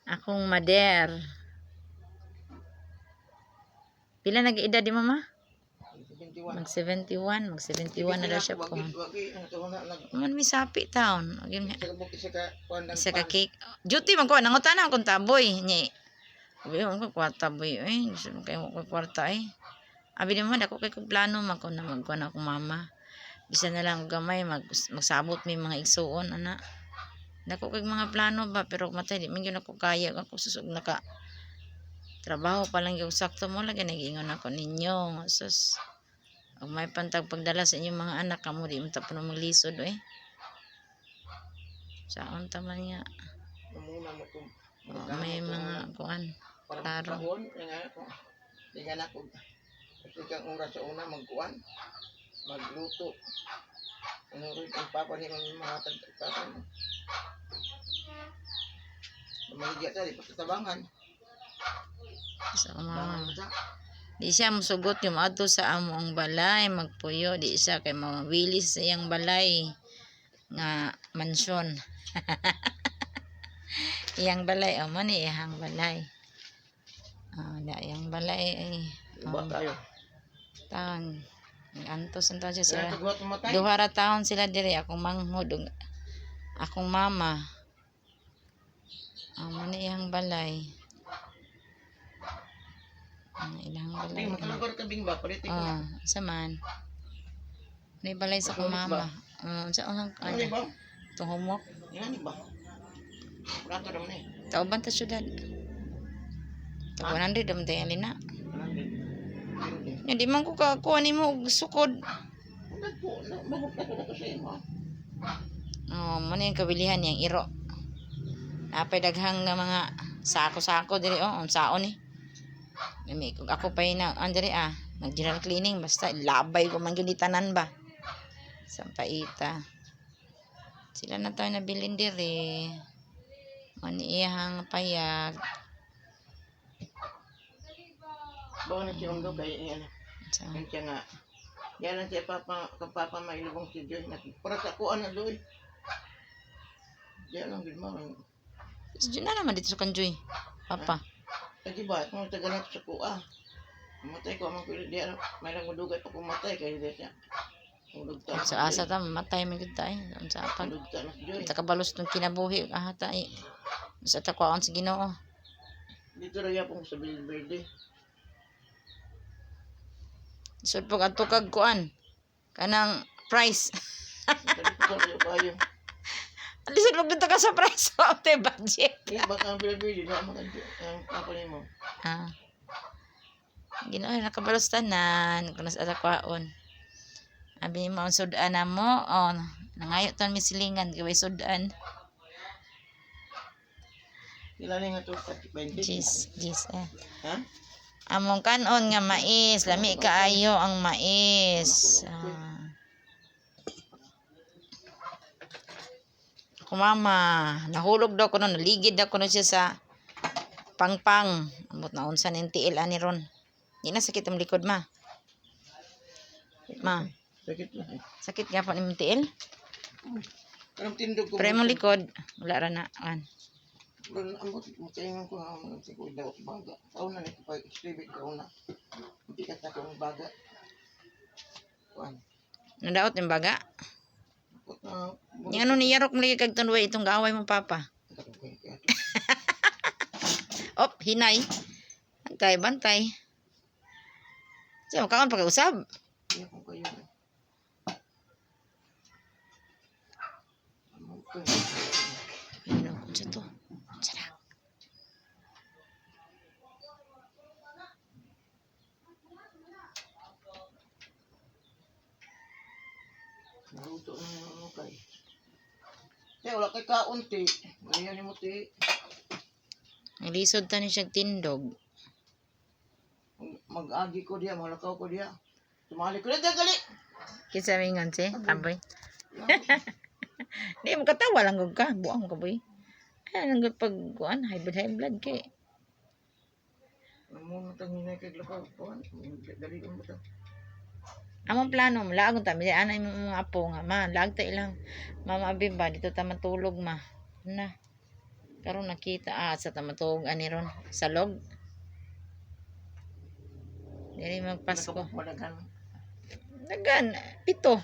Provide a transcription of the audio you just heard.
Akong mader. Pila nag-edad di, mama? 71. Mag 71, mag 71 na daw siya po. Wagi ang tuna nag Man mi sapi taon. Wagi mi isa ka buk isa ka kuan ng isa ka pan. cake. Duty man ko nangutana akong taboy ni. Abi ko kwarta boy eh. Gusto mo kayo ko kwarta eh. Abi naman ako kay kong plano man ko na magkuan akong mama. Bisan na lang og gamay magsabot mi mga igsuon ana. Dako kay mga plano ba, pero matay di man gyud ako kaya ako susog naka trabaho pa lang yung sakto mo lagi nagiingon ako ninyo. Sus. Og may pantag pagdala sa inyong mga anak kamo di man ta puno maglisod eh. Saon ta man nga. Muna mo kung Oh, may mga kuan. para klaro. kahon nga ako. Di nga na ko. Kasi kang oras sa una magkuan, magluto. Ano rin ang papa ni mga tag papa mo. Maligya ta di pagtatabangan. Sa Bangan mama. mo ta. Di siya musugot yung adto sa amo ang balay magpuyo di siya kay mawili sa iyang balay nga mansyon. Iyang balay oh, man iyang balay. Ah, da iyang balay ay Uba tayo. Taon. Antos ang taon siya Kaya sila. tagwat matay. Duha ra taon sila diri akong manghod ug akong mama. Ang mo ni iyang balay. Ang ilang balay. Bing makalugar ka bing ba palit ko. Oh, sa man. May balay sa akong Masulit mama. ba? Oh, sa unang Ano ano, ba? itong homework. Yan ba? Prato naman eh. Tauban ta syudad. Tag 100 dam tayo lina. 100. Nya di man ko kakuha nimo og sukod. Nagpo, magup na ko na kasi mo. Oh, mo na yung kabilihan niyang iro. Napay daghang nga mga sako-sako diri oh, unsaon ni. Nami kung ako pa na andiri ah, nag general cleaning basta labay ko man gyud ni tanan ba. Sampaita. Sila na tayo nabilin diri. Mo ni iyang payag. Bawa na si Ondo kay yan. Sa Yan siya nga. Yan lang siya papa, kang papa mailubong si Joy. Para sa kuan na Joy. Diyan lang gid mo. Diyan na naman dito sa Kanjoy. Papa. Ay di ba, kung taganap sa kuha. Matay ko amang kuya diyan, may lang mudugay pa kumatay kay di siya. Mudugta. Sa asa ta mamatay man gyud tayo. Unsa pa? Mudugta na si Joy. Ta kabalos tong kinabuhi ah ta. Sa ta kwaon sa Ginoo. Dito ra yapong sa Bilberde. Sud pag adto kag kuan. Kanang price. Dito ra kayo. Lisod pag dito ka sa price wa tay budget. Di ba ang Bilberde na man ang papa nimo. Ah. Ginoo nakabalos tanan kun sa ata kwaon. Abi mo ang sudan na mo oh, nangayo tan mi silingan kay sudan. Sila ni nga to 20. Jeez, jeez eh. Ha? Among kanon nga mais, lami kaayo ang mais. Ah. Ako mama, nahulog daw ko nun, naligid daw ko nun siya sa pangpang. Ambot na unsa ning tiil ani ron. Di na sakit ang likod, ma. Ma, Sakit lang. Eh. sakit nga pa nimong tiil. Anong tindog ko? Pero imong likod, wala ra na. An. Ron ambot mo kay ko ha mga si ko daw baga. Kauna ni pag exhibit kauna. Hindi ka ta kong baga. Kuan. Nadaot yung baga. Ambot na. Yung ano niyarok mo lagi kag tunway itong gaaway mo papa. Op, hinay. Bantay, bantay. Sa makaon pag-usab. Iya kung kayo. Amot ko. Ayun, oh, unsa to? Unsa na? Naluto na yung ano kay. Te, wala kay kaon te. Ganyan mo te. Ang lisod ta ni siya tindog. Mag-agi ko diya, malakaw ko diya. Sumali ko diya, gali. Kinsa may ingon si Taboy. Di mo katawa lang gud ka, buang ka boy. Ay lang gud pag kuan, high blood kay. Muna tang hinay kay lakaw kuan. Dali mo ta. Among plano, laag ta mi ana imong mga apo nga ma, laag ta ilang mama abi ba dito ta matulog ma. Na. Karon nakita ah, sa tamatog ani ron salog. Dili magpasko. Nakabuk mo daghan. Dagan pito.